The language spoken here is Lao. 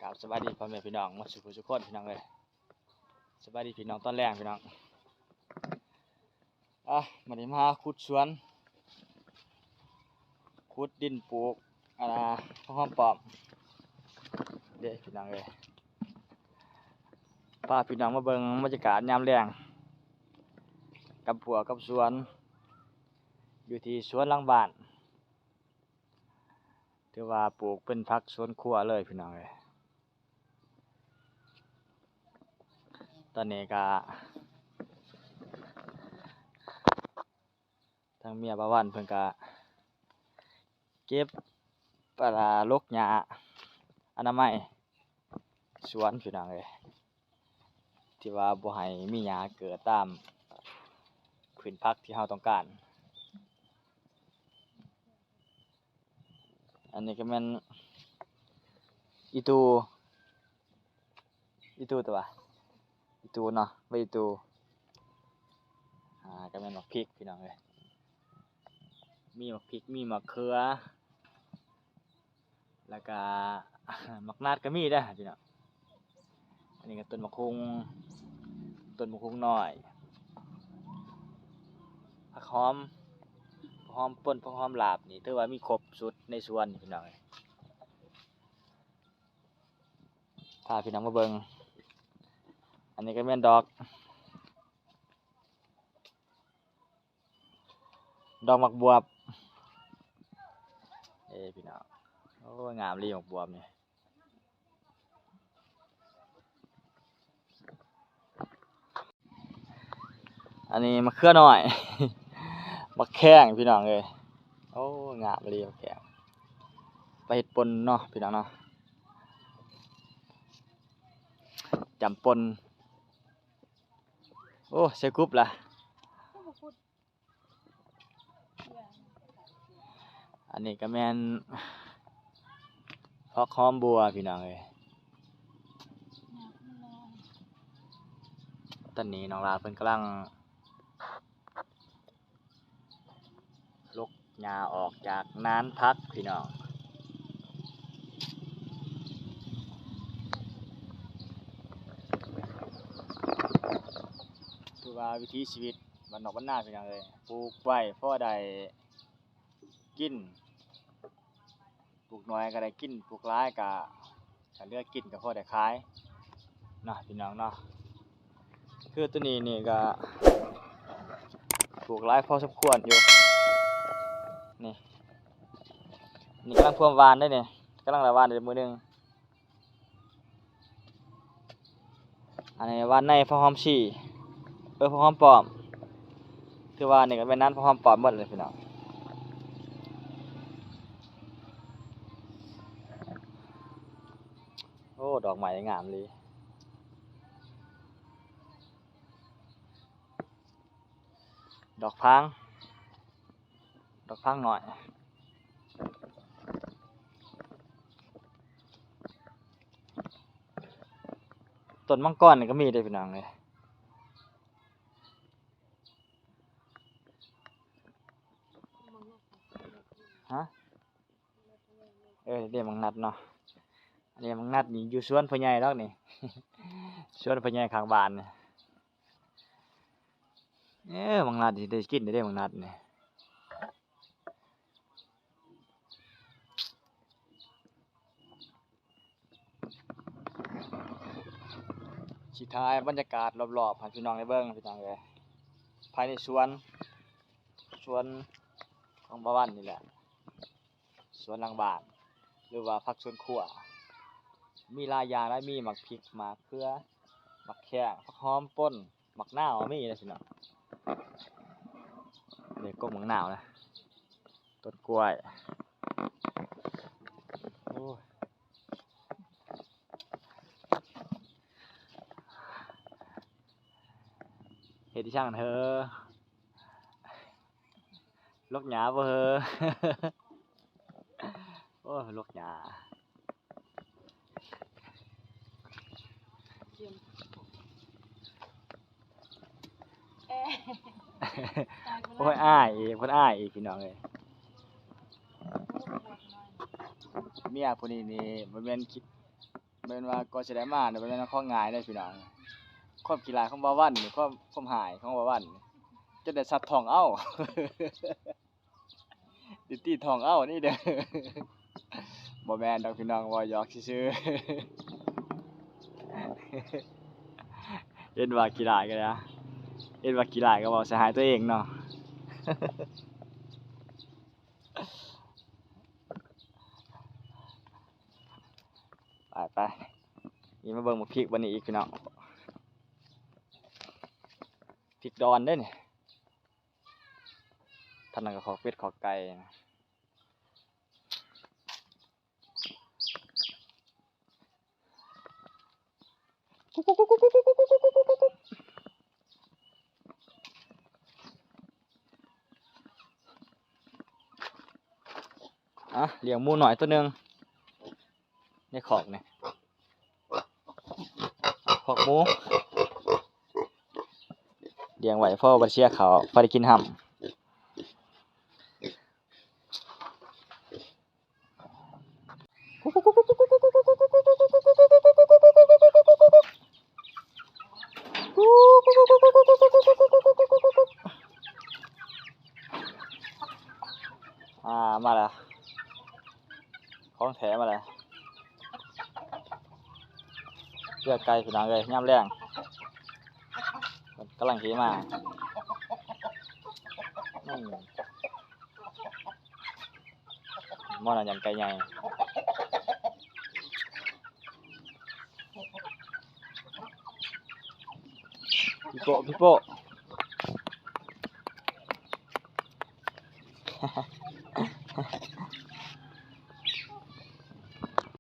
ກາບສະບາຍດີພໍ່ແມ່ພີ່ນ້ອງໝົດສູ່ຜູ້ສູ່ຄົນພີ່ນ້ອງເອີຍ. ສະບາຍດີພີ່ນ້ອງຕອນແລງພີ່ນ້ອງ. ອ່ະ ມື້ນີ້ມາຫາຂຸດສວນ ຂຸດດິນປູກ ອ່າ ຜັກຫອມປ້ອມເດ້ພີ່ນ້ອງເອີຍ. ພາພີ່ນ້ອງມາເບິ່ງບັນຍາກາດຍາມແລງ ກັບຮົ້ວກັບສວນ ຢູ່ທີ່ສວນຫຼັງບ້ານ. ຖືວ່າປູກເປັນຜັກສວນຄົວເລີຍພີ່ນ້ອງເອີຍ. ຕອນນີ້ກະທາງເມຍບ່າວວັນເພິ່ນກະເກັບ ປະດາ ຫຼົກຫຍ້າອະນາໄມສວນພີ່ນ້ອງເອີຍ ທີ່ວ່າບໍ່ໃຫ້ມີຫຍ້າເກີດຕາມພື້ນຜັກທີ່ເຮົາຕ້ອງການ. ອັນນີ້ກະແມ່ນອີຕູ່ ອີຕູ່ຕົວະ ອີຕູ່ເນາະ ໃບອີຕູ່. ອ່າ ກະແມ່ນໝາກພິກພີ່ນ້ອງເອີຍ ມີໝາກພິກ ມີໝາກເຂືອ ແລ້ວກະໝາກນັດກະມີເດ້ພີ່ນ້ອງ. ອັນນີ້ກະຕົ້ນໝາກຫຸ່ງ ຕົ້ນໝາກຫຸ່ງນ້ອຍ ຜັກຫອມ ຜັກຫອມປົ່ນ ຜັກຫອມລາບ ນີ້ຖືວ່າມີຄົບຊຸດໃນສວນພີ່ນ້ອງເອີຍ. ພາພີ່ນ້ອງມາເບິ່ງ ອັນນີ້ກະແມ່ນດອກ ດອກໝາກບວບເອີພີ່ນ້ອງ. ໂອ້ຍ ງາມອີ່ຫຼີໝາກບວບນີ້. ອັນນີ້ມະເຂືອນ້ອຍ ໝາກແຂ້ງພີ່ນ້ອງເອີຍ. ໂອ້ ງາມອີ່ຫຼີໝາກແຂ້ງ ໄປເຮັດປົ່ນເນາະພີ່ນ້ອງເນາະ ຈຳປົ່ນ. ໂອ້ ໃສ່ກຸບລະ. ອັນນີ້ກະແມ່ນຜັກຫອມບົວພີ່ນ້ອງເອີຍ. ຕອນນີ້ນ້ອງລາເພິ່ນກຳລັງຫຼົກຫຍ້າອອກຈາກນານຜັກພີ່ນ້ອງ. ຖືວ່າວິຖີຊີວິດ ບ້ານນອກບ້ານນາພີ່ນ້ອງເອີຍ ປູກໄວ້ພໍໄດ້ກິນ ປູກໜ້ອຍກະໄດ້ກິນ ປູກຫຼາຍກະ ກະເຫຼືອກິນກະພໍໄດ້ຂາຍເນາະພີ່ນ້ອງເນາະ. ຄືໂຕນີ້ນີ້ກະປູກຫຼາຍພໍສົມຄວນຢູ່ ນີ້ ນີ້ກຳລັງພວມຫວ່ານເດ້ນີ້ ກຳລັງໄດ້ຫວ່ານໄດ້ມື້ໜຶ່ງ. ອັນນີ້ຫວ່ານໃນຜັກຫອມຊີ ເອີ ຜັກຫອມປ້ອມ ຄືວ່ານີ້ກະແມ່ນນານຜັກຫອມປ້ອມໝົດເລີຍພີ່ນ້ອງ. ໂອ້ ດອກໄມ້ງາມອີ່ຫຼີ ດອກພາງ ດອກພາງນ້ອຍ. ຕົ້ນມັງກອນນີ້ກະມີເດ້ພີ່ນ້ອງເອີຍ. ຮະ ເອີ ເດ້ໝາກນັດເນາະ. ອັນນີ້ໝາກນັດນີ້ຢູ່ສວນພໍ່ໃຫຍ່ດອກນີ້ ສວນພໍ່ໃຫຍ່ຂ້າງບ້ານນີ້. ເອີ ໝາກນັດຊິໄດ້ກິນເດ້ ໝາກນັດນີ້. ຊິຖ່າຍບັນຍາກາດລອບໆໃຫ້ພີ່ນ້ອງໄດ້ເບິ່ງພີ່ນ້ອງເອີຍ ພາຍໃນສວນ ສວນຂອງບ່າວວັນນີ້ແຫຼະ ສວນຫຼັງບ້ານ ຫຼືວ່າຜັກສວນຄົວ ມີຫຼາຍຢ່າງຫຼາຍ ມີໝາກພິກ ໝາກເຂືອ ໝາກແຂ້ງ ຜັກຫອມປົ່ນ ໝາກນາວມີນະພີ່ນ້ອງ. ນີ້ກົກໝາກນາວນະ ຕົ້ນກ້ວຍ. ໂອ້ຍ ເຮັດອີ່ຫຍັງຫັ້ນເຮີ ຫຼົກຫຍ້າບໍ່ເຮີ? ໂອ້ຍ ຫຼົກຫຍ້າ. ໂອ້ຍ ອາຍອີກ ເພິ່ນອາຍອີກ ພີ່ນ້ອງເອີຍ. ເມຍຜູ້ນີ້ນີ້ບໍ່ແມ່ນຄິດ ແມ່ນວ່າກໍຊິໄດ້ມານີ້ ບໍ່ແມ່ນຂອງງ່າຍເດ້ພີ່ນ້ອງ. ຄວາມຂີ້ລ້າຍຂອງບ່າວວັນນີ້ ຄວາມ ຄວາມຮ້າຍຂອງບ່າວວັນນີ້ ຈົນໄດ້ສັດທ້ອງເອົາ ໄດ້ຕີທ້ອງເອົານີ້ເດີ. ບໍ່ແມ່ນດອກພີ່ນ້ອງ ເວົ້າຫຍອກຊື່ໆ. ເຫັນວ່າຂີ້ລ້າຍກໍໄດ້ ເຫັນວ່າຂີ້ລ້າຍກໍເວົ້າໃສ່ຮ້າຍຕົວເອງເນາະ. ໄປໆ ນີ້ມາເບິ່ງໝາກພິກບັດນີ້ອີກພີ່ນ້ອງ ພິກດອນເດ້ນີ້. ທາງນັ້ນກໍຄອກເປັດຄອກໄກ່. ອ່ະ ລ້ຽງໝູນ້ອຍໂຕໜຶ່ງໃນຄອກນີ້ ຄອກໝູ ລ້ຽງໄວ້ພໍບໍ່ໄດ້ເສຍເຂົ້າ ພໍໄດ້ກິນຮຳ. ອ່າ ມາແລ້ວ ຂອງແທ້ມາແລ້ວ ເຄືອໄກ່ພີ່ນ້ອງເອີຍ ຍາມແລງ ກຳລັງຊິມາ. ໝໍນະ ຢ້ານໄກ່ໃຫຍ່ ພີ່ໂປ້ ພີ່ໂປ້.